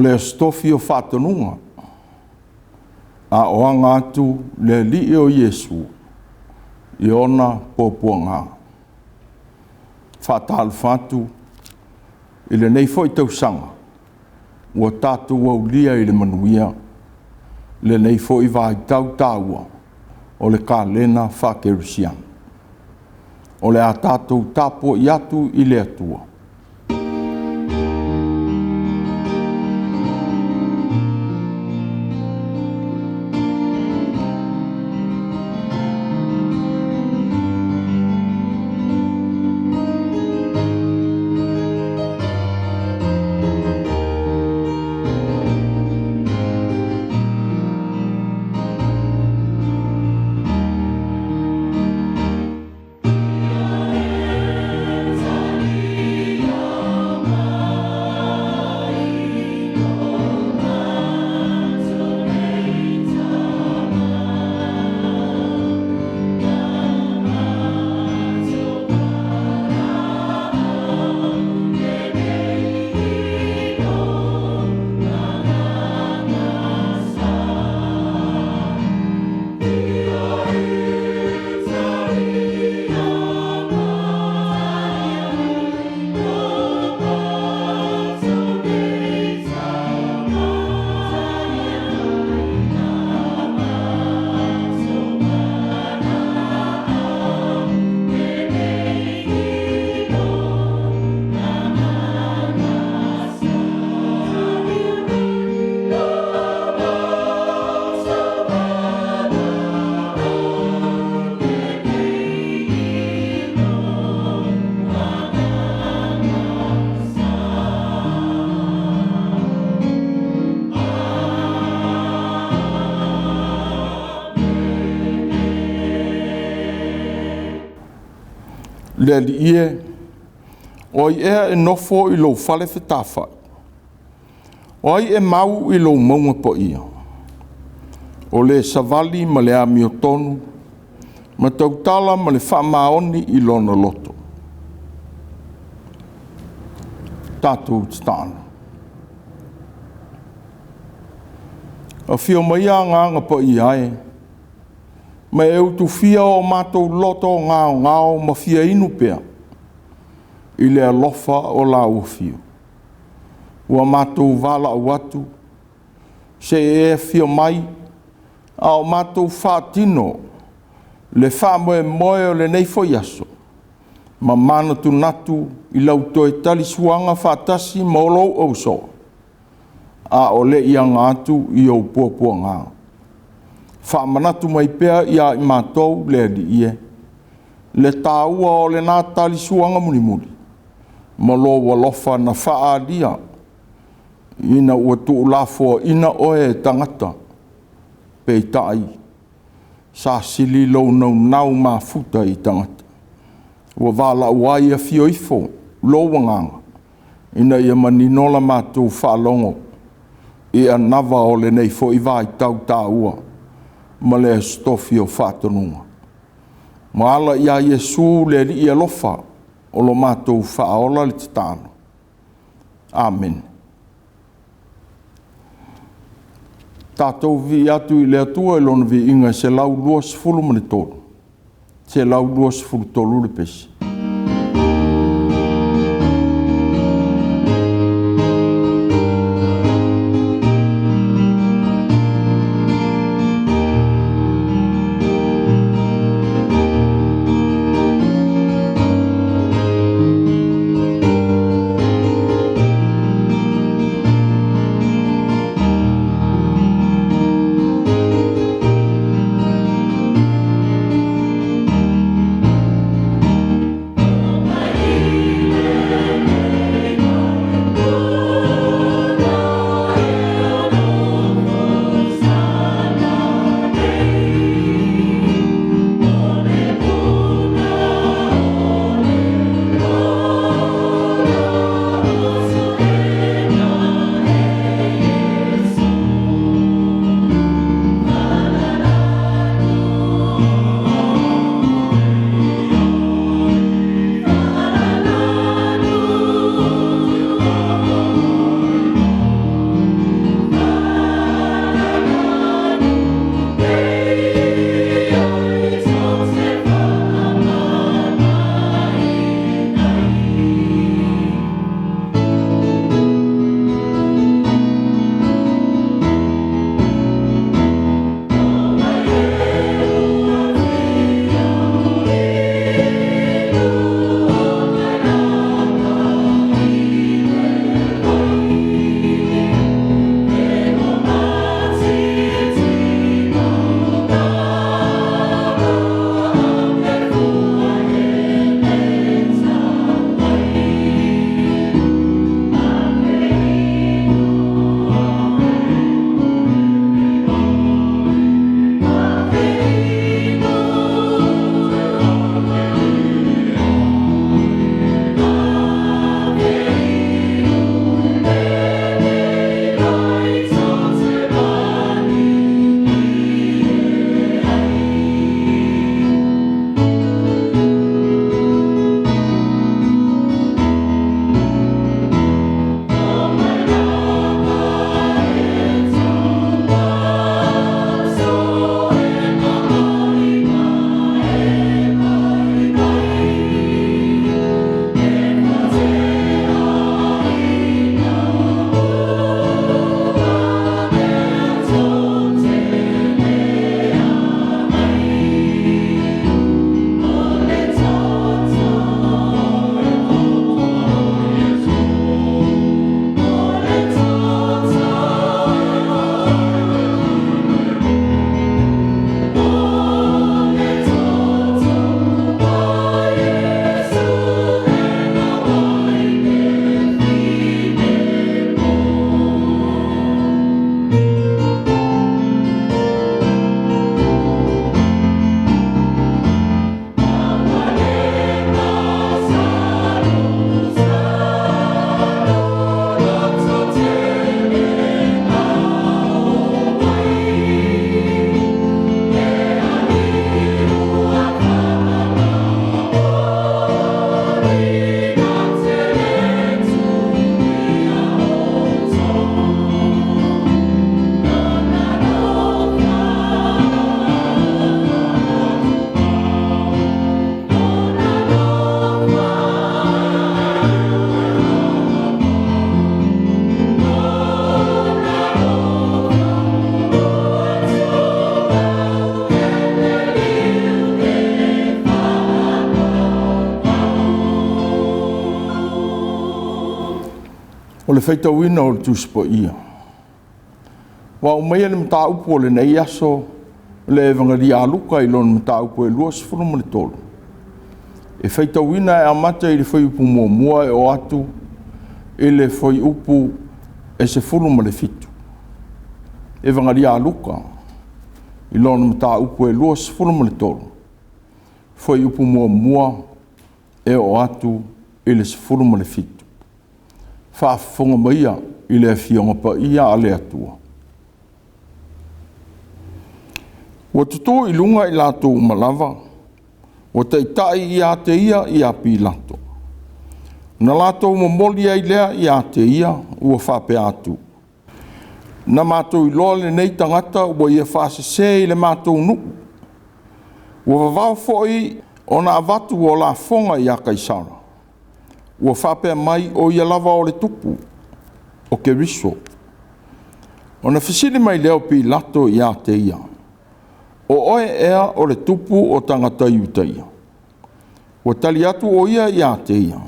O le Aso Tofi o Faatonuga, a o aga atu le Alii o Iesu i ona puapuaga. Faatalofa atu i lenei foi tausaga ua tatou aulia i le manuia lenei foi vaitau taua o le kalena faakerisiano. O le a tatou tapuai atu i le Atua. Le Alii e, o ai ea e nofo i lou fale fetafai? O ai e mau i lou mauga paia? O le savali ma le amiotonu, ma tautala ma le faamaoni i lona loto. Tatou tatalo. Afio maia Agaga Paia e, ma e utufia o matou loto gaogao ma fia inu pea i le alofa o lau afio. Ua matou valaau atu, se i e afio mai a o matou faatino le faamoemoe o lenei foi aso, ma manatunatu i lau toe talisuaga faatasi ma lou au soo, a o le i aga atu i ou puapuaga. Faamanatu mai pea ia i matou le Alii e, le taua o lena talisuaga mulimuli, ma lou alofa na faaalia ina ua tuulafoaina oe e tagata, peitai, sa sili lou naunau mafuta i tagata. Ua valaau ai, afio ifo lou Agaga, ina ia manino la matou faalogo i anava o lenei foi vaitau taua ma le Aso Tofi o Faatonuga. Ma ala ia Iesu le Alii alofa o lo matou Faaola le tatalo. Amene. Tatou viia atu i le Atua i Lona viiga e 123, 123 le pese. O le faitauina o le Tusi Paia. Ua aumaia le mataupu o lenei aso, le Evagelia a Luka i lona mataupu e 23, e faitauina e amata i le fuaiupu 1 e oo atu i le fuaiupu e 17. Evagelia a Luka i lona mataupu e 23, fuaiupu 1 e oo atu i le 17. Faafofoga maia i le Afioga Paia a le Atua. Ua tutu i luga i latou uma lava, ua taitai ia te ia ia Pilato. Na latou momoli ai lea ia te ia, ua faapea atu, na matou iloa lenei tagata ua ia faasese i le matou nuu. Ua vavao foi ona avatu o lafoga ia Kaisara, ua faapea mai o ia lava o le tupu, o Keriso. Ona fesili mai lea o Pilato ia te ia, o oe ea o le tupu o tagata Iutaia? Ua tali atu o ia ia te ia,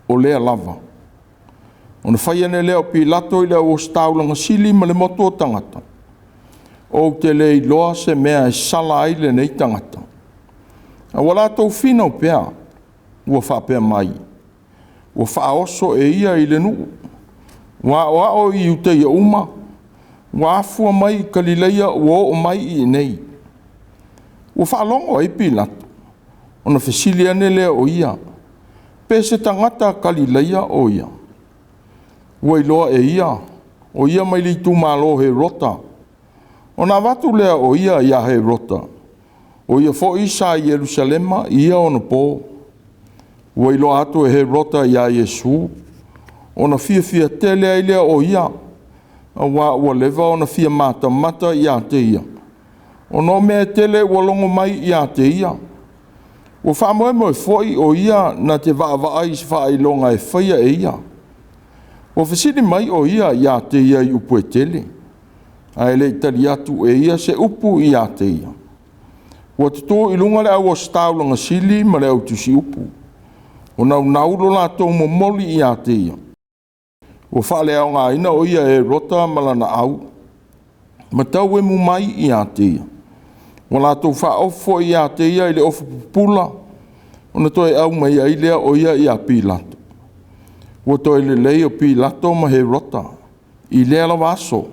o lea lava. Ona fai ane lea o Pilato i le auositaulaga sili ma le motu o tagata, ou te le iloa se mea e sala ai lenei tagata. A ua latou finau pea, ua faapea mai, ua faaoso e ia i le nuu, ua aoao i Iutaia uma, ua afua mai i Kalileia ua oo mai i inei. Ua faalogo ai Pilato, ona fesili ane lea o ia, pe se tagata Kalileia o ia? Ua iloa e ia, o ia mai le itumalo o Herota. Ona avatu lea o ia ia Herota, o ia foi sa i Ierusalema i ia ona po. Ua iloa atu e Herota ia Iesu, ona fiafia tele ai lea o ia, aua ua leva ona fia matamata ia te ia, ona o mea tele ua logo mai ia te ia. Ua faamoemoe foi o ia na te vaavaai i se faailoga e faia e ia. Ua fesili mai o ia ia te ia i upu e tele, ae le i tali atu e ia se upu ia te ia. Ua tutu i luga le auositaulaga sili ma le autusiupu, ua naunau lo latou momoli ia te ia. Ua faaleaogaina o ia e Herota ma lana au, ma tauemu mai ia te ia. Ua latou faaofu foi ia te ia i le ofu pupula, ona toe aumai ai lea o ia ia Pilato. Ua toe lelei o Pilato ma Herota i lea lava aso,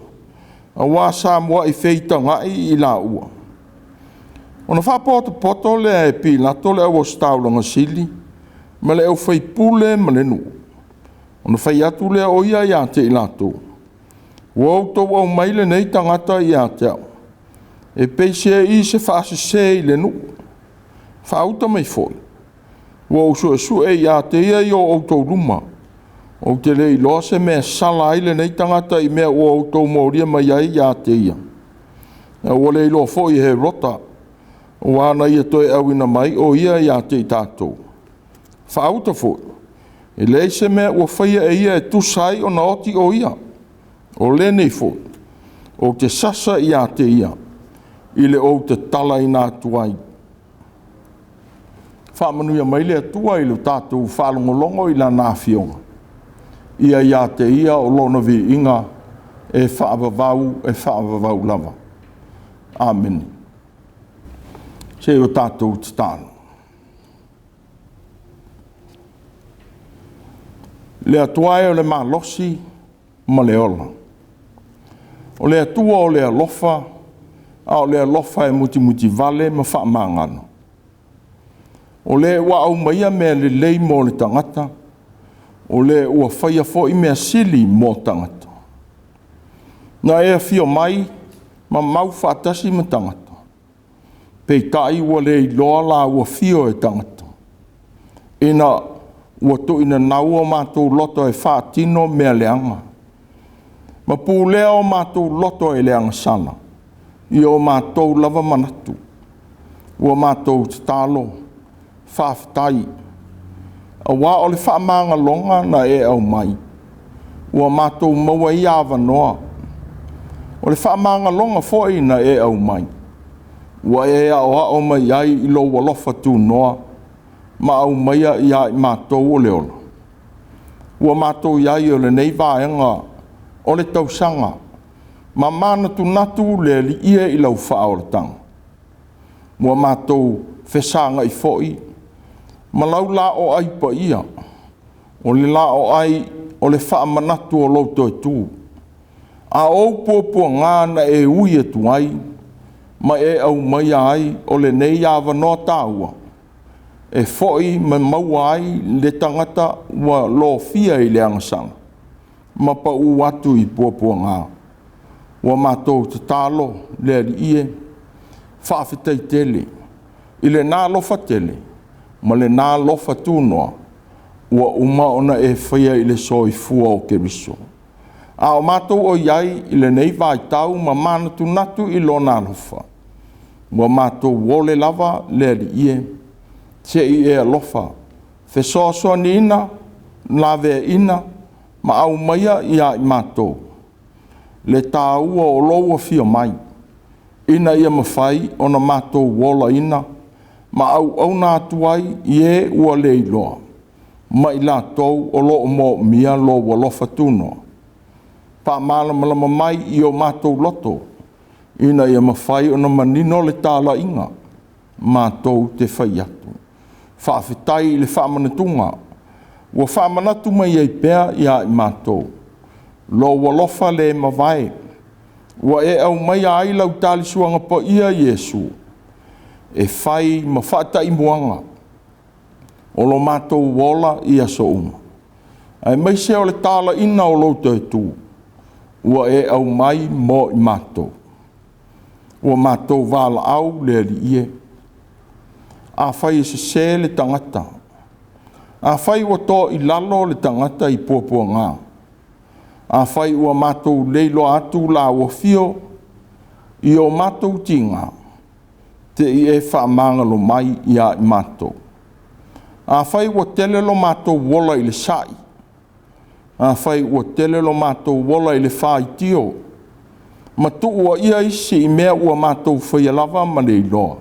aua sa muai feitagai i laua. Ona faapotopoto lea e Pilato le auositaulaga sili ma le aufaipule ma le nuu, ona fai atu lea o ia ia te i latou, ua outou aumai lenei tagata ia te au, e peiseai se faasese i le nuu. Faauta mai foi, ua ou suesue ia te ia i o outou luma, ou te le iloa se mea sala ai lenei tagata i mea ua outou molia mai ai ia te ia. A ua le iloa foi e Herota, ua na ia toe auina mai o ia ia te i tatou. Faauta foi, e leai se mea ua faia e ia e tusa ai ona oti o ia. O lenei foi, ou te sasa ia te ia, i le ou tatalaina atu ai. Faamanuia mai le Atua i lo tatou faalogologo i Lana Afioga, ia ia te Ia o Lona viiga e faavavau, e faavavau lava. Amene. Se o tatou tatalo. Le Atua e o le malosi ma le ola, o le Atua o le alofa, a o le alofa e mutimutivale ma faamagalo. O le ua aumaia mea lelei mo le tagata, o le ua faia foi mea sili mo tagata. Na e afio mai ma mau faatasi ma tagata, peitai ua le iloa la ua afio e tagata, ina ua tuuinanau o matou loto e faatino mea leaga, ma pulea o matou loto e le agasala, i o matou lava manatu. Ua matou tatalo, faafetai, aua o le faamagaloga na e aumai, ua matou maua ia avanoa. O le faamagaloga foi na e aumai, ua e aoao mai ai i lou alofa tunoa, ma aumaia ia i matou o le ola. ua matou i ai o lenei vaega o le tausaga ma manatunatu le Alii e i lau faaolataga. Ua matou fesagai foi ma lau laoai paia, o le laoai o le faamanatu o lou toe tu, a o ou puapuaga na e ui atu ai ma e aumaia ai o lenei avanoa taua e foi ma maua ai le tagata ua lofia i le agasala ma pau atu i puapuaga. Ua matou tatalo le Alii e, faafetai tele i lena alofa tele ma lena alofa tunoa ua uma ona e faia i le soifua o Keriso. A o matou o i ai i lenei vaitau ma manatunatu i Lona alofa, ua matou ole lava le Alii e, se i e alofa fesoasoaniina, laveaiina ma aumaia ia i matou le taua o lou afio mai, ina ia mafai ona matou olaina ma auauna atu ai i e ua le iloa ma i latou o lo o moomia lou alofa tunoa. Faamalamalama mai i o matou loto ina ia mafai ona manino le talaiga matou te fai atu. Faafetai i le faamanatuga ua faamanatu mai ai pea ia i matou lou alofa le mavae ua e aumaia ai lau talisuaga paia Iesu e fai ma faataimuaga o lo matou ola i aso uma, aemaise o le talaiina o lou toe tu ua e aumai mo i matou. Ua matou valaau le Alii e, afai e sese le tagata, afai ua to i lalo le tagata i puapuaga, afai ua matou le iloa atu lau afio i o matou tiga, te i e faamagalo mai ia i matou. Afai ua tele lo matou ola i le sai, afai ua tele lo matou ola i le faitio, ma tuuaia isi i mea ua matou faia lava ma le iloa,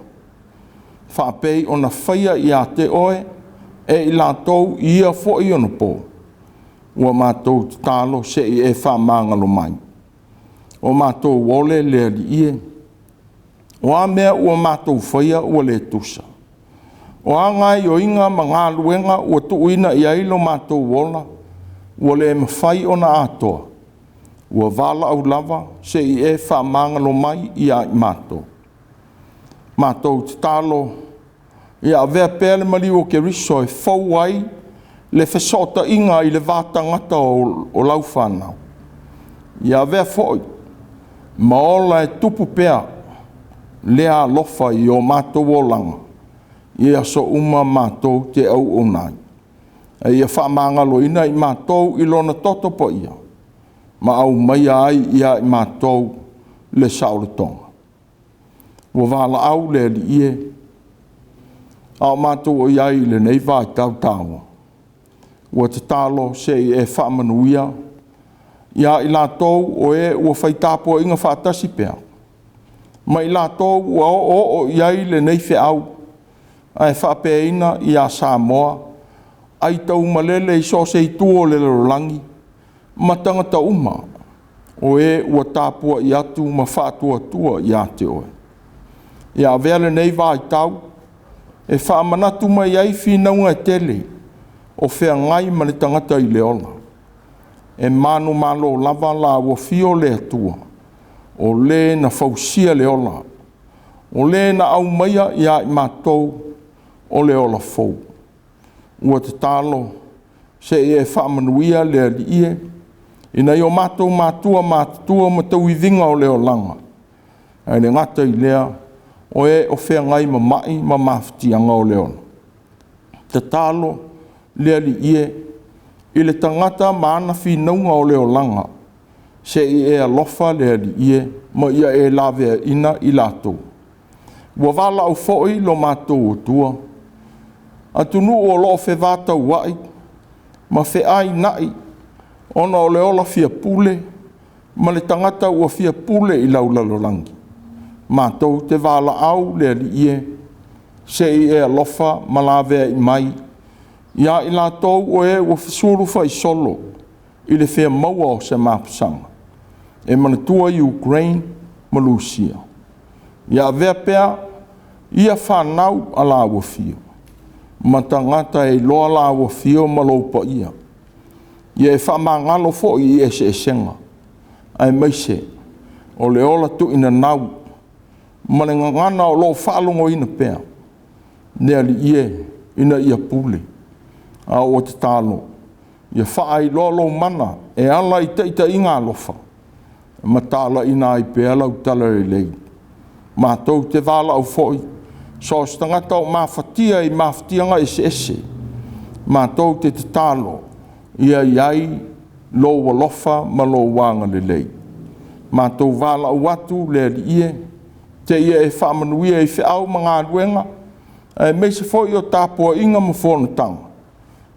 faapei ona faia ia te oe e i latou i ia foi onapo, ua matou tatalo se i e faamagalo mai. O matou ole le Alii e, o a mea ua matou faia ua le tusa? O a gaoioiga ma galuega ua tuuina i ai lo matou ola ua le mafai ona atoa? Ua valaau lava se i e faamagalo mai ia i matou. Matou tatalo ia avea pea le maliu o Keriso e fou ai le fesootaiga i le va tagata o lau fanau. Ia avea foi ma ola e tupu pea lea alofa i o matou olaga i aso uma matou te auauna ai. A ia faamagaloina i matou i Lona toto paia, ma aumaia ai ia i matou le saolotoga. Ua valaau le Alii e, a o matou o i ai i lenei vaitau taua, ua tatalo se i e faamanuia ia i latou o e ua fai tapuaiga faatasi pea, ma i latou ua oooo i ai lenei feau, ae faapeaina ia Samoa, aitaumalele i so o se itu o le lalolagi, ma tagata uma o e ua tapuai atu ma faatuatua ia te oe. Ia avea lenei vaitau e faamanatu mai ai finauga e tele o feagai ma le tagata i le ola. E manumalo lava lau afio le Atua, o le na fausia le ola, o le na aumaia ia i matou o le ola fou. Ua tatalo se i e faamanuia le Alii e, i nai o matou matua matutua ma tauiviga o le olaga, ae le gata i lea, o e o feagai ma mai ma mafatiaga o le ola. Tatalo le Alii e, i le tagata ma ana finauga o le olaga, se i e alofa le Alii e, ma ia e laveaiina i latou. Ua valaau foi lo matou Atua, atunuu o lo o fevatauai ma feainai ona o le ola fiapule ma le tagata ua fia pule i lau lalolagi. Matou te valaau le Alii e, se i e alofa ma laveai mai Ia i latou o e ua fesulufaisolo i le fia maua o se mapusaga, e manatua Ukraine ma Lusia. Ia avea pea ia fanau a laua afio, ma tagata e iloa laua afio ma lou paia. Ia e faamagalo foi i eseesega, aemaise o le ola tuuinanau ma le gagana o lo o faalogoina pea, le Alii e, ina ia pule. A ua tatalo, ia faailoa lou mana e ala i taitaiga alofa, ma talaiina ai pea lau Talalelei. Matou te valaau foi, so o se tagata o mafatia i mafatiaga eseese, matou te tatalo, ia i ai lou alofa ma lou agalelei. Matou valaau atu le Alii e, seia e faamanuia i feau ma galuega, aemaise foi o tapuaiga ma fonotaga,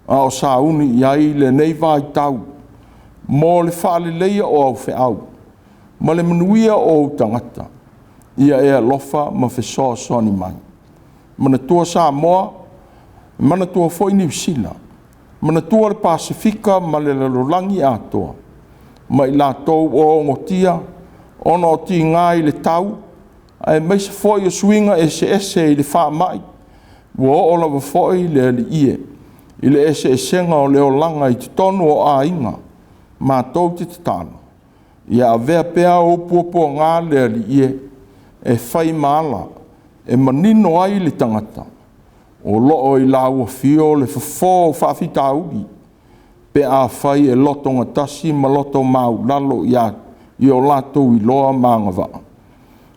a o sauni i ai lenei vaitau mo le faaleleia o au feau ma le manuia o ou tagata. Ia e alofa ma fesoasoani mai. Manatua Samoa, manatua foi Niu Sila, manatua le Pasefika ma le lalolagi atoa, ma i latou o ogotia ona o tiga i le tau, aemaise foi o suiga eseese i le faamai, ua oo lava foi le Alii e, i le eseesega o le olaga i totonu o aiga, matou te tatalo, ia avea pea ou puapuaga le Alii e, e fai ma ala e manino ai le tagata, o lo o i lau afio le fofo o faafitauli, pe afai e lotogatasi ma loto maualalo i o latou iloa ma agavaa.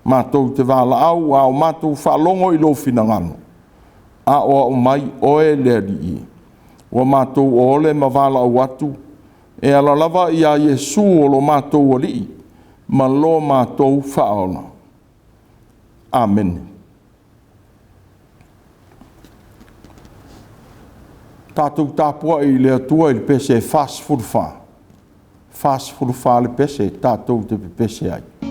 Matou te valaau a o matou faalogo i lou finagalo, aoao mai oe le Alii. Ua matou ole ma valaau atu, e ala lava ia Iesu o lo matou Alii, ma lo matou Faaola. Amene. Tatou tapuai i le Atua i le pese e 44, 44 le pese tatou te pepese ai. Le Alii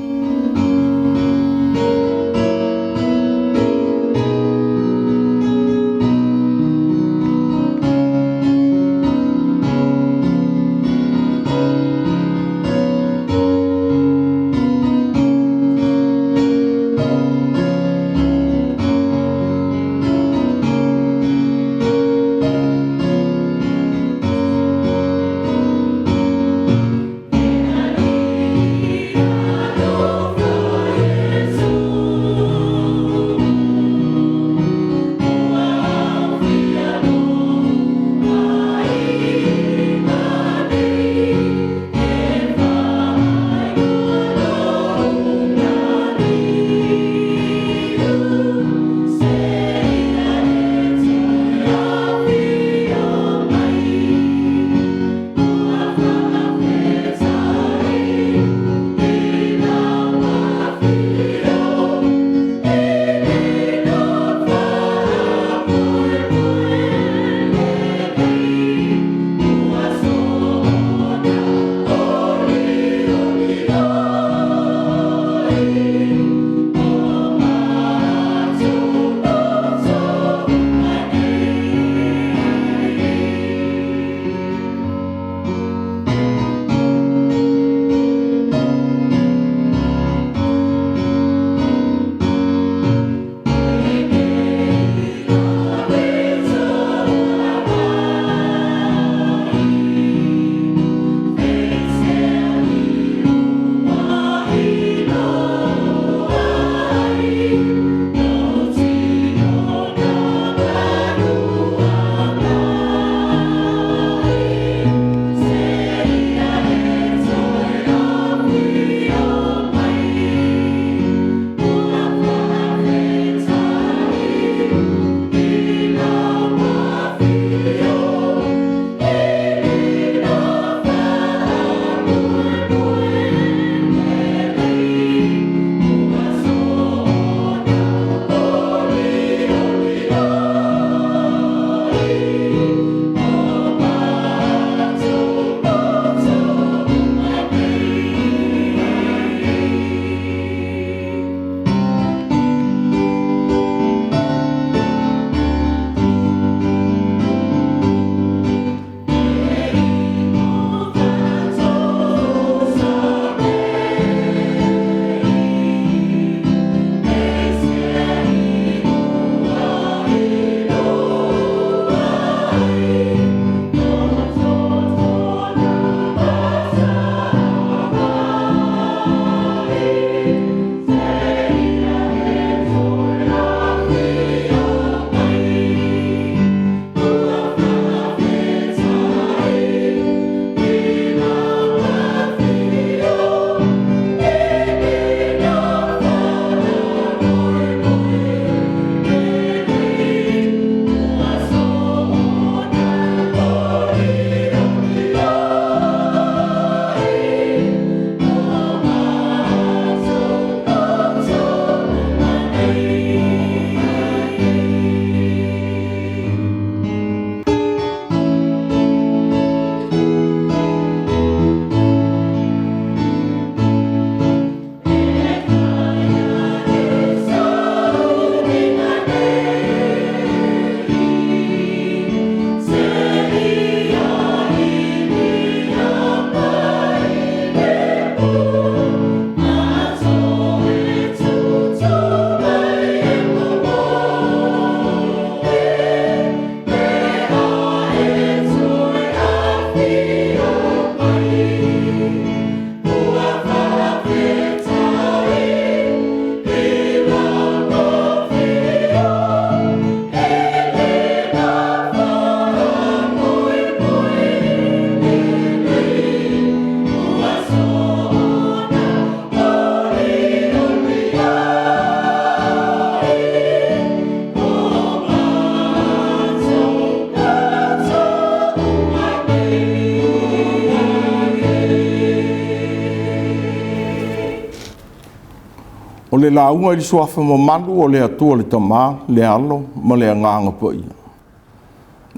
le lauga i le suafa mamalu o le Atua le Tama, le Alo ma le Agaga Paia.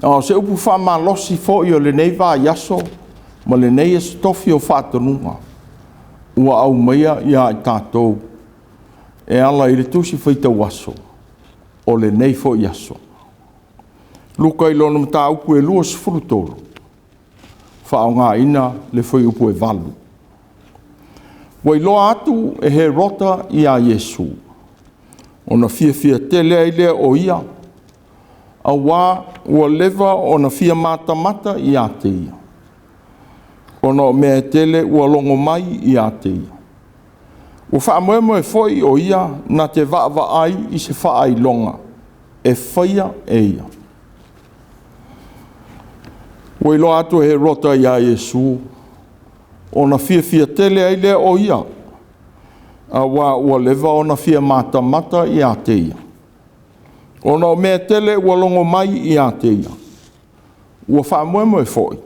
A o se upu faamalosi foi o lenei vaiaso ma lenei Aso Tofi o Faatonuga ua aumaia ia i tatou e ala i le Tusi Faitau Aso o lenei foi aso. Luka i lona mataupu e 23, faaaogaina le fuaiupu e 8. Ua iloa atu e Herota ia Iesu, ona fiafia tele ai lea o ia, auā ua leva ona fia matamata ia te ia, ona o mea e tele ua logo mai ia te ia. Ua faamoemoe foi o ia na te vaavaai i se faailoga e faia e ia. Ua iloa atu e Herota ia Iesu, ona fiafia tele ai lea o ia, auā ua leva ona fia matamata ia te ia, ona o mea e tele ua logo mai ia te ia. Ua faamoemoe foi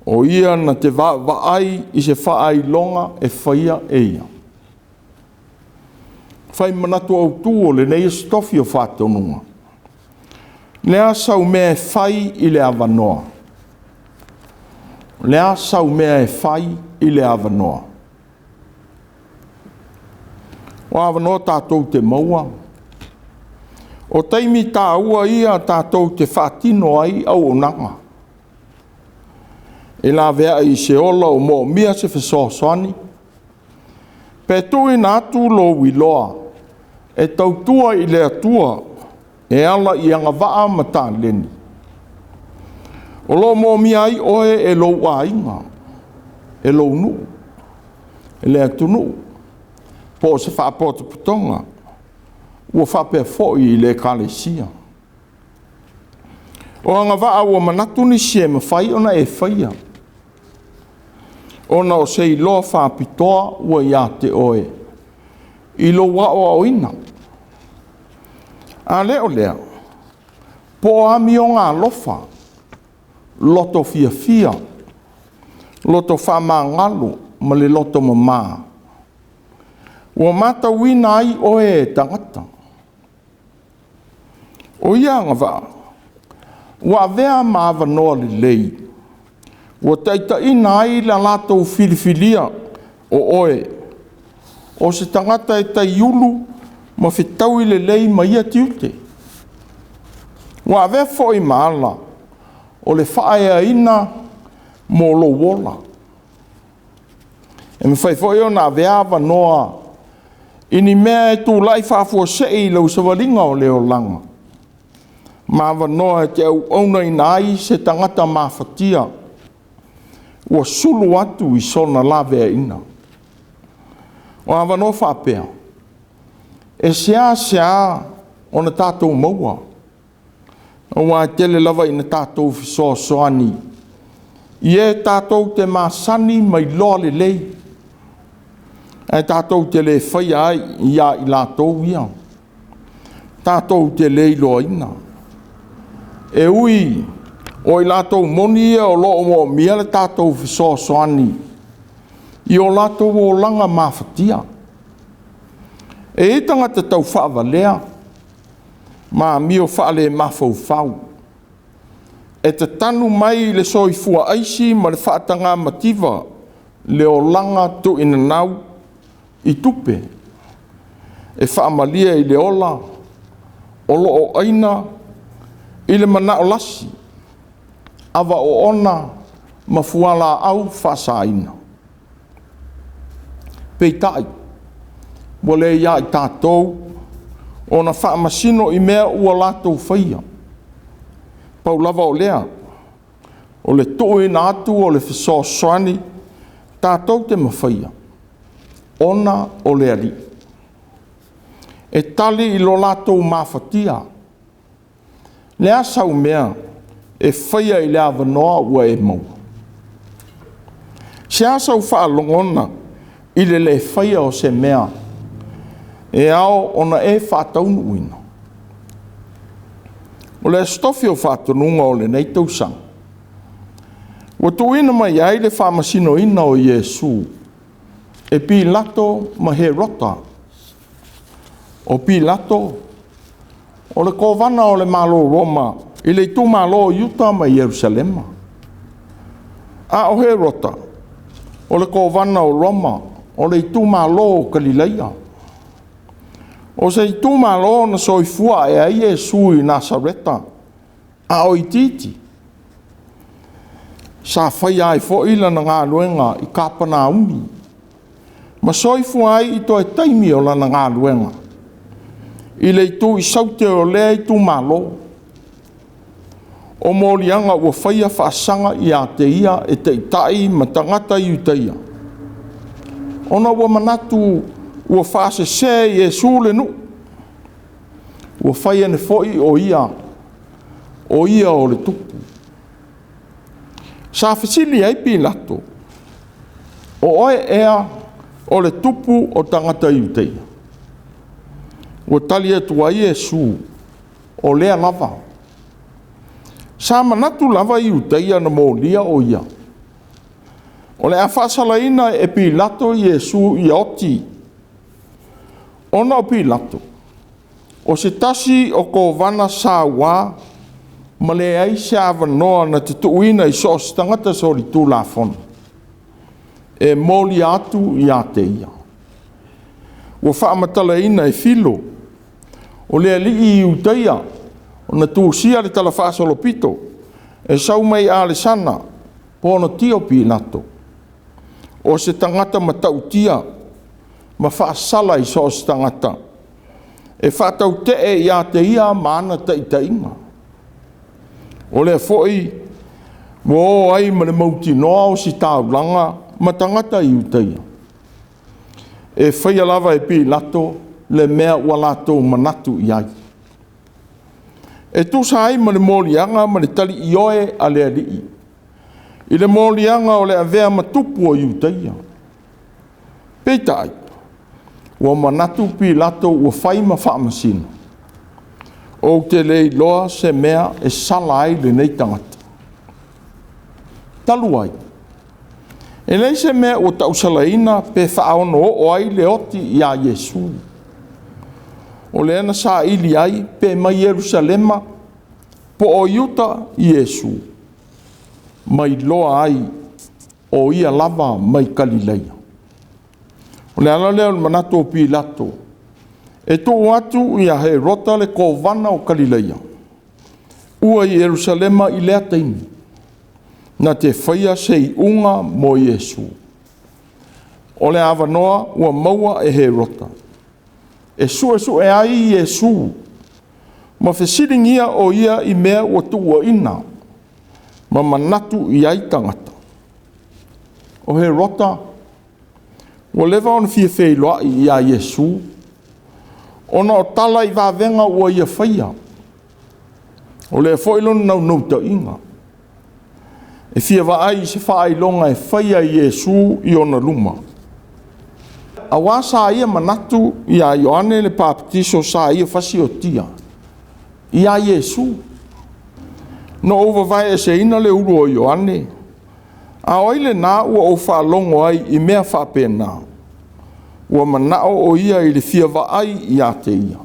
o ia na te vaavaai i se faailoga e faia e ia. Fai manatu autu o lenei Aso Tofi o Faatonuga, le a sau mea e fai i le avanoa? O le a sau mea e fai i le avanoa? O avanoa tatou te maua, o taimi taua ia tatou te faatino ai auaunaga, e laveai i se ola o moomia se fesoasoani, pe tuuina atu lou iloa e tautua i le Atua e ala i agavaa ma taleni. O lo o moomia ai oe e lou aiga, e lou nuu, e le atunuu, po o se faapotopotoga, ua faapea foi i le Ekalesia. O agavaa ua manatu nisi e mafai ona e faia, ona o se iloa faapitoa ua ia te oe i lou aoaoina. A le o lea, po o amioga alofa, loto fiafia, loto faamagalo ma le loto mama, ua matauina ai oe e tagata. O ia agavaa ua avea ma avanoa lelei ua taitaiina ai la latou filifilia o oe o se tagata e taiulu ma fetaui lelei ma ia tiute. Ua avea foi ma ala o le faaeaina mo lou ola. E mafai foi ona avea avanoa i ni mea e tulai faafuasei i lou savaliga o le olaga, ma avanoa e te auaunaina ai se tagata mafatia ua sulu atu i sona laveaiina. O avanoa faapea, e seasea ona tatou maua, aua e tele lava ina tatou fesoasoani i e tatou te masani ma iloa lelei, ae tatou te le faia ai ia i latou ia tatou te le iloaina. E ui o i latou moni ia o lo o moomia le tatou fesoasoani i o latou olaga mafatia. E i ai tagata taufaavalea ma amio faalemafaufau e tatanu mai i le soifua aisi ma le faataga mativa le olaga tuuinanau i tupe e faamalie i le ola o lo o aina i le manao lasi, ava oona ma fualaau faasaina. Peitai, ua le ia i tatou ona faamasino i mea ua latou faia. Pau lava o lea, o le tuuina atu o le fesoasoani tatou te mafaia, ona o le Alii, e tali i lo latou mafatia. Le a sau mea e faia i le avanoa ua e maua? Se a sau faalogona i le le faia o se mea e ao ona e faataunuuina? O le Aso Tofi o Faatonuga o lenei tausaga, ua tuuina mai ai le faamasinoina o Iesu e Pilato ma Herota. O Pilato, o le kovana o le Malo o Roma i le itumalo o Iuta ma Ierusalema. A o Herota, o le kovana o Roma o le itumalo o Kalileia. O se itumalo na soifua ae ai Iesu i Nasareta a o itiiti. Sa faia ai foi lana galuega i Kapanaumi, ma soifua ai i toe taimi o lana galuega i le itu i saute o lea itumalo. O moliaga ua faia faasaga ia te ia e taitai ma tagata Iutaia, ona ua manatu ua faasese e Iesu le nuu, ua fai ane foi o ia o le tupu. Sa fesili ai Pilato, “O oe ea o le tupu o tagata Iutaia?” Ua tali atu ai Iesu, “O lea lava.” Sa manatu lava Iutaia na molia o ia, o le a faasalaina e Pilato Iesu ia oti, ona o Pilato, o se tasi o kovana sauā ma leai se avanoa na te tuuina i so o se tagata solitulafono e molia atu ia te ia. Ua faamatalaina e Filo, o le alii Iutaia, na tusia le talafaasolopito e sau mai Alesana, Ponitio Pilato, o se tagata matautia ma faasala i so o se tagata, e faatautee ia te ia ma ana taitaiga. O lea foi ua o ai ma le mautinoa ositaulaga ma tagata Iutaia, e faia lava e Pilato le mea ua latou manatu i ai, e tusa ai ma le moliaga ma le tali ioe a le alii i le moliaga o le avea ma tupu o Iutaia. Peitai, ua manatu Pilato ua fai ma faamasino, ou te le iloa se mea e sala ai lenei tagata. Talu ai, e leai se mea ua tausalaina pe faaono ai le oti ia Iesu. O lea na saili ai pe mai Ierusalema po o Iuta Iesu, ma iloa ai o ia lava mai Kalileia. O le ala lea o le manatu o Pilato e tuu atu ia Herota le kovana o Kalileia ua i Ierusalema i lea taimi, na te faia se iuga mo Iesu. O le avanoa ua maua e Herota e suesue ai Iesu ma fesiligia o ia i mea ua tuuaina ma manatu i ai tagata. O Herota ua leva ona fia feiloai ia Iesu, ona o tala i vavega ua ia faia. O lea foi lona naunautaiga, e fia vaai i se faailoga e faia e Iesu i ona luma. Auā sa ia manatu ia Ioane le Papatiso sa ia fasiotia ia Iesu. Na ou vavaeeseina le ulu o Ioane, a o ai lena ua ou faalogo ai i mea faapena? Ua manao o ia i le fia vaai ia te ia.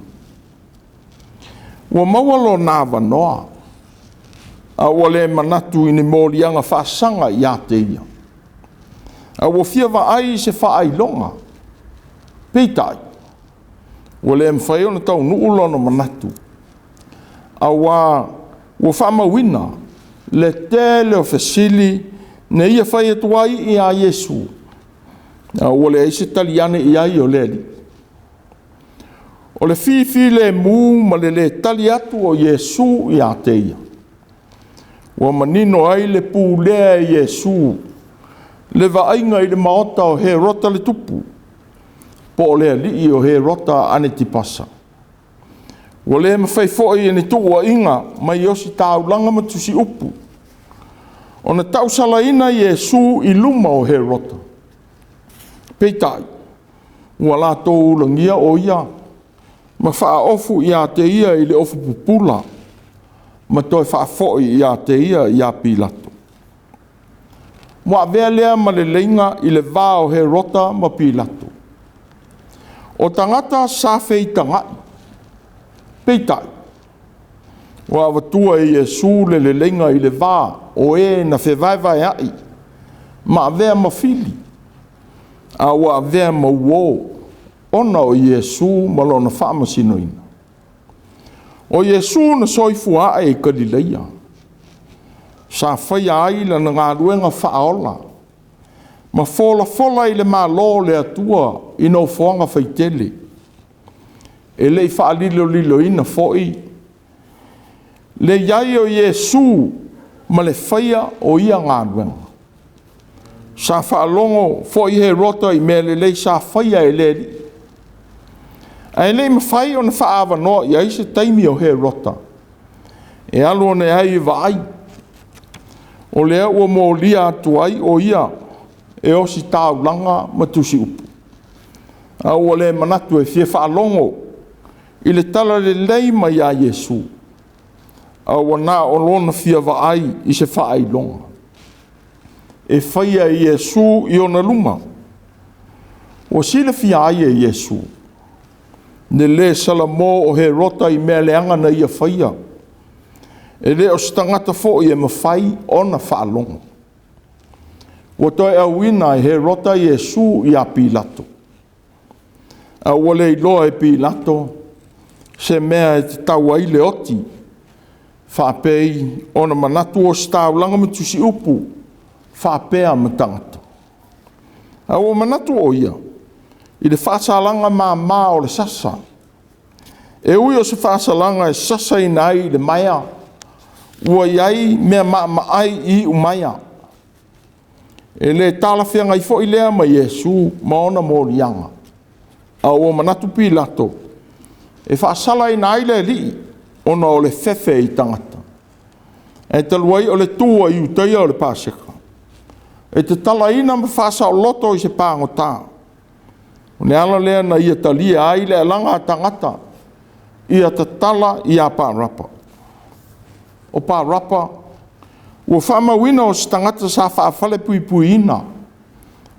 Ua maua lona avanoa, a ua le manatu i ni moliaga faasaga ia te ia, a ua fia vaai i se faailoga. Peitai, ua le mafai ona taunuu lona manatu, auā ua faamauina le tele o fesili na ia fai atu ai ia Iesu, a ua leai se tali ane i ai o le Alii. O le fifilemu ma le le tali atu o Iesu ia te ia, ua manino ai le pulea e Iesu le vaaiga i le maota o Herota le tupu, po o le alii o Herota Anetipasa. Ua le mafai foi e ni tuuaiga mai ositaulaga ma tusiupu ona tausalaina Iesu i luma o Herota. Peitai, ua latou ulagia o ia ma faaofu ia te ia i le ofu pupula ma toe faafoi ia te ia ia Pilato. Ua avea lea ma leleiga i le va o Herota ma Pilato. O tagata sa feitaga'i, peitai, ua avatua e Iesu le leleiga i le va o e na fevaevaea'i ma avea ma fili, a ua avea ma uō ona o Iesu ma lona faamasinoina. O Iesu na soifua ae i Kalileia, sa faia ai lana galuega faaola ma folafola i le Malo o le Atua i nofoaga faitele, e le i faaliloliloina foi le i ai o Iesu ma le faia o ia galuega. Sa faalogo foi Herota i mea lelei sa faia e le Alii, ae le i mafai ona faaavanoa i ai se taimi o Herota e alu ane ai e vaai, o lea ua molia atu ai o ia e ositaulaga ma tusiupu, a ua le manatu e fia faalogo i le talalelei mai ia Iesu, a ua na o lona fia vaai i se faailoga e faia e Iesu i ona luma. Ua silafia ai e Iesu le lē salamo o Herota i mea leaga na ia faia, e le o se tagata foi e mafai ona faalogo. Ua toe auina e Herota Iesu ia Pilato, a ua le iloa e Pilato se mea e tatau ai le oti, faapei ona manatu ositaulaga ma tusiupu faapea ma tagata. A ua manatu o ia i le faasalaga māmā o le sasa, e ui o se faasalaga e sasaina ai i le maea, ua i ai mea maamaai i iumaea. E le talafeagai foi lea ma Iesu ma ona moliaga, a ua manatu Pilato e faasalaina ai le Alii ona o le fefe i tagata. Ae talu ai o le tu a Iutaia o le Paseka, e tatalaina ma faasaoloto i se pagota. O le ala lea na ia talia ai le alaga a tagata ia tatala ia Parapa. O Parapa ua faamauina o se tagata sa faafalepuipuiina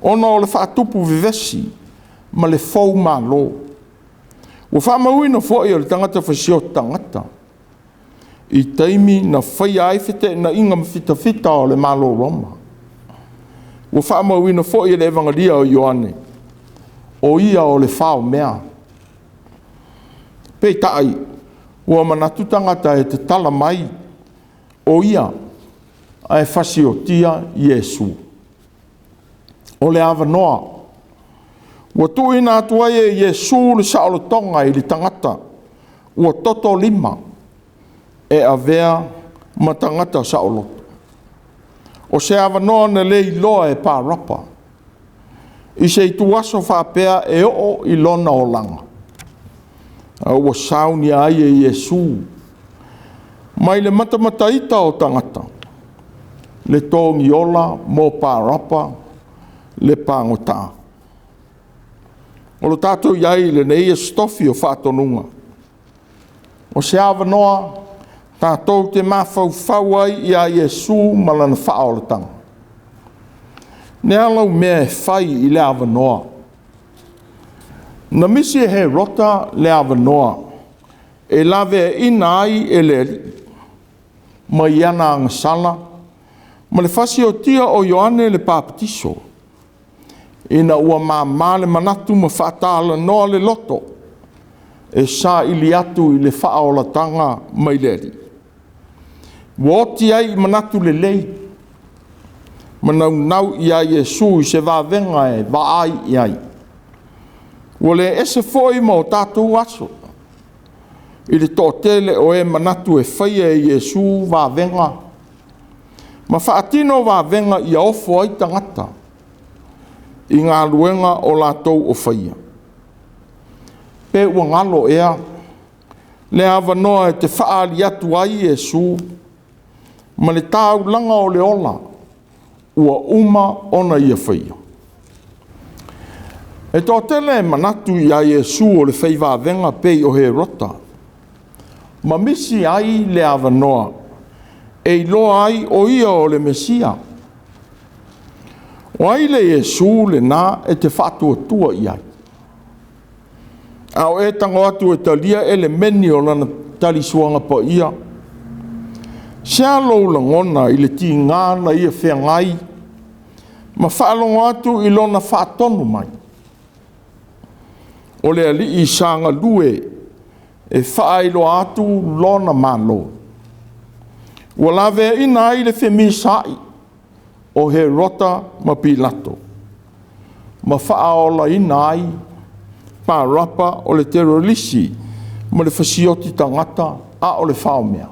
ona o le faatupu vevesi ma le foumalo. Ua faamauina foi o le tagata fasioti tagata i taimi na faia ai feteenaiga ma fitafita o le Malo Roma. Ua faamauina foi e le Evagalia o Ioane, o ia o le faomea. Peitai, ua manatu tagata e tatala mai o ia ae fasiotia Iesu. O le avanoa ua tuuina atu ai e Iesu le saolotoga i le tagata ua toto lima e avea ma tagata saoloto. O se avanoa na le iloa e Parapa i se ituaso faapea e oo i lona olaga, a ua saunia ai e Iesu mai le matamataita o tagata le togiola mo Parapa le pagota. O lo tatou i ai i lenei Aso Tofi o Faatonuga, o se avanoa tatou te mafaufau ai ia Iesu ma lana faaolataga. Le a lau mea e fai i le avanoa? Na misi e Herota le avanoa e laveaina ai e le Alii mai ana agasala ma le fasiotia o Ioane le Papatiso, ina ua māmā le manatu ma faatalanoa le loto e saili atu i le faaolataga mai le Alii. Ua oti ai i manatu lelei ma naunau ia Iesu i se vavega e vaai i ai. Ua le ese foi ma o tatou aso i le toatele o e manatu e faia e Iesu vavega ma faatino vavega ia ofo ai tagata i galuega o latou o faia. Pe ua galo ea le avanoa e te faaali atu ai Iesu ma le taulaga o le ola ua uma ona ia faia. E toatele e manatu ia Iesu o le feivavega pei o Herota, ma misi ai le avanoa e iloa ai o ia o le Mesia. O ai le Iesu lena e te faatuatua i ai? A o e tago atu e talia elemeni o lana talisuaga paia, se a lou lagona i le tiga na ia feagai ma faalogo atu i lona faatonu mai? O le alii sa galue e faailoa atu lona malo. Ua laveaina ai le femisaai o Herota ma Pilato, ma faaolaina ai Parapa o le terorisi ma le fasioti tagata a o le faomea.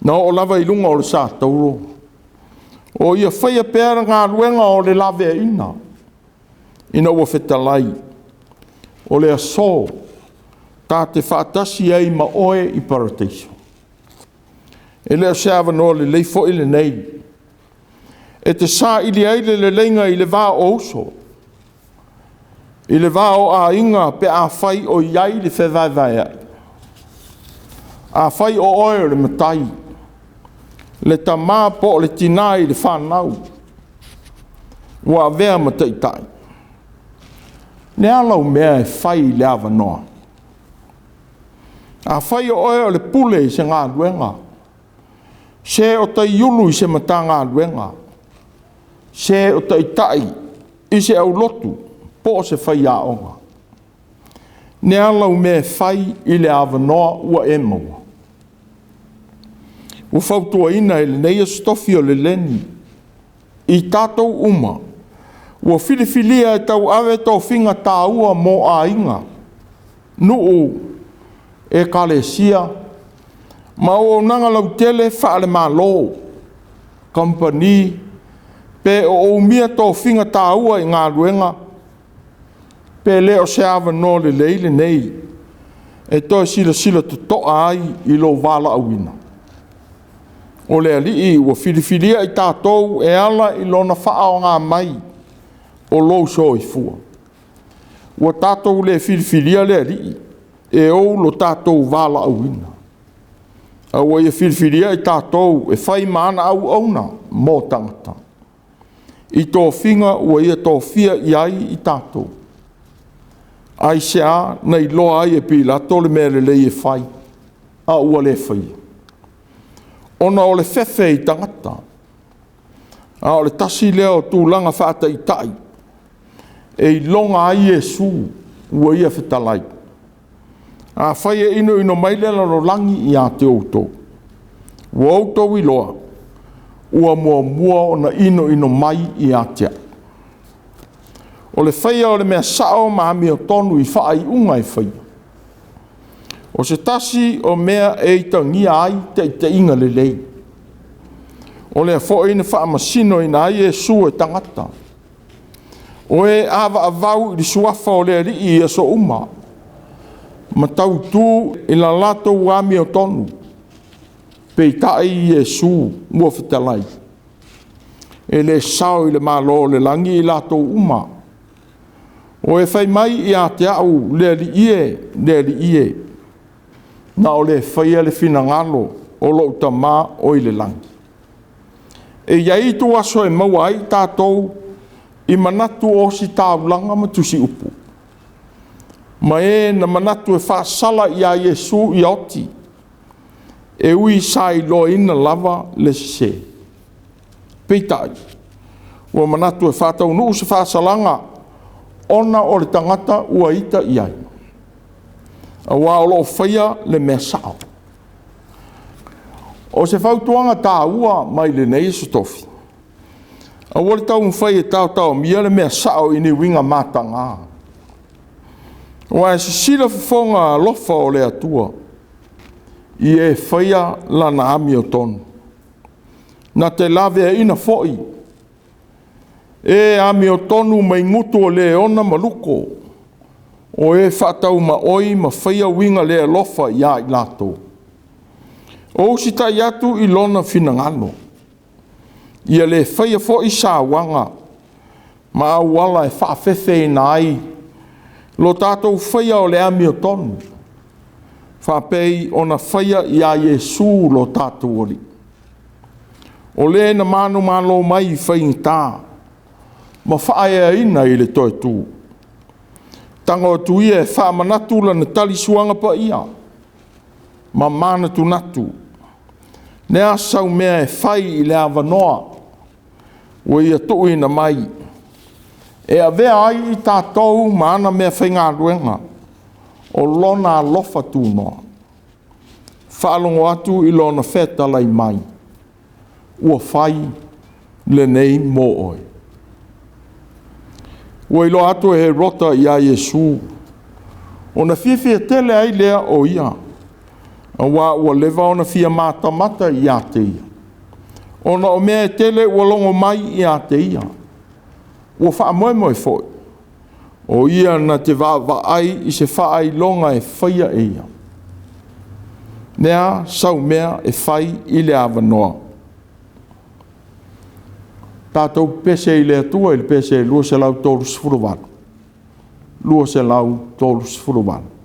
Na oo lava i luga o le satauro, o ia faia pea le galuega o le laveaina, ina ua fetalai, o le aso ta te faatasi ai ma oe i Parataiso. E le o se avanoa lelei foi lenei e te saili ai le leleiga i le va o uso, i le va o aiga pe afai o i ai le fevaevaeai. Afai o oe o le matai, le tama po o le tina i le fanau ua avea ma taitai, le a lau mea e fai i le avanoa? Afai o oe o le pule i se galuega, se o taiulu i se Matagaluega, se o taitai i se aulotu po o se faiaoga, le a lau mea e fai i le avanoa ua e maua? Ua fautuaina e lenei Aso Tofi o le leni i tatou uma ua filifilia e tauave tofiga taua mo aiga, nuu, ekalesia ma auaunaga lautele faale-Malo, kamupani, pe o umia tofiga taua i galuega, pe le o se avanoa lelei lenei e toe silasila totoa ai i lou valaauina. O le Alii ua filifilia i tatou e ala i lona faaaoga mai o lou soifua. Ua tatou le filifilia le Alii e ou lo tatou valaauina, a ua ia filifilia i tatou e fai ma ana auauna mo tagata, i tofiga ua ia tofia i ai i tatou. Aisea na iloa ai e Pilato le mea lelei e fai, a ua le faia? Ona o le fefe i tagata. A o le tasi lea o tulaga faataitai e iloga ai Iesu ua ia fetalai. Afai e inoino mai le lalolagi ia te outou, ua outou iloa, ua muamua ona inoino mai ia te a'u. O le faia o le mea sao ma amiotonu i faaiuga e faia, o se tasi o mea e itagia ai taitaiga lelei. O lea foi na faamasinoina ai Iesu e tagata, o e avaavau i le suafa o le Alii i aso uma, ma tautu i la latou amiotonu, peitai Iesu ua fetalai, e le sao i le Malo o le lagi i latou uma, o e fai mai ia te a'u, le Alii e, le Alii e, na o le faia le finagalo o lou Tama o i le lagi. E i ai ituaso e maua ai tatou i manatu o ositaulaga ma tusiupu, ma e na manatu e faasala ia Iesu ia oti, e ui sa iloaina lava le sese. Peitai, ua manatu e faataunuu se faasalaga ona o le tagata ua ita i ai, aua o lo o faia le mea sao. O se fautuaga taua mai lenei Aso Tofi, aua le taumafai e taotaomia le mea sao i ni uiga mataga, aua e sisila fofoga alofa o le Atua i e faia lana amiotonu, na te laveaina foi e amiotonu mai gutu o le ona ma luko, o e faataumaoi ma faia uiga le alofa ia i latou. O usitai atu i lona finagalo, ia le faia foi sauaga ma auala e faafefeina ai lo tatou faia o le amiotonu, faapei ona faia ia Iesu lo tatou Alii. O le na manumalo mai i faigata ma faaeaina i le toe tu. Tago atu ia e faamanatu lana talisuaga paia ma manatunatu, le a sau mea e fai i le avanoa ua ia tuuina mai, e avea ai i tatou ma ana meafaigaluega o lona alofa tunoa. Faalogo atu i lona fetalai mai, ua fai lenei mo oe. Ua iloa atu e Herota ia Iesu, ona fiafia tele ai lea o ia, auā ua leva ona fia matamata ia te ia, ona o mea e tele ua logo mai ia te ia. Ua faamoemoe foi, o ia na te vaavaai i se faailoga e faia e ia. Le a sau mea e fai i le avanoa? Tatou pepese i le Atua i le pese 238, 238.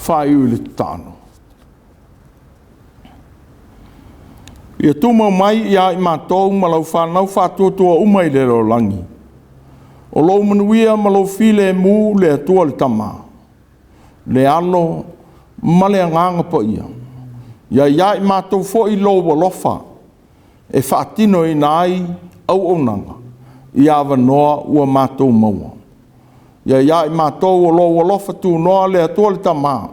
Faaiu i le tatalo. Ia tumau mai ia i matou ma lau fanau faatuatua uma i le lalolagi, o lou manuia ma lou filemu le Atua le Tama, le Alo ma le Agaga Paia, ia ia i matou foi lou alofa e faatinoina ai auaunaga i avanoa ua matou maua. Ia ia i matou o lou alofa tunoa le Atua le Tama,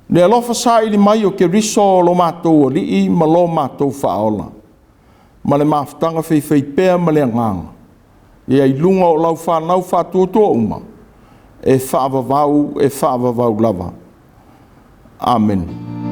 le alofa saili mai o Keriso lo matou Alii ma lo matou Faaola, ma le mafutaga faifaipea ma le Agaga, ia i luga o lau fanau faatuatua uma, e faavavau, e faavavau lava. Amene.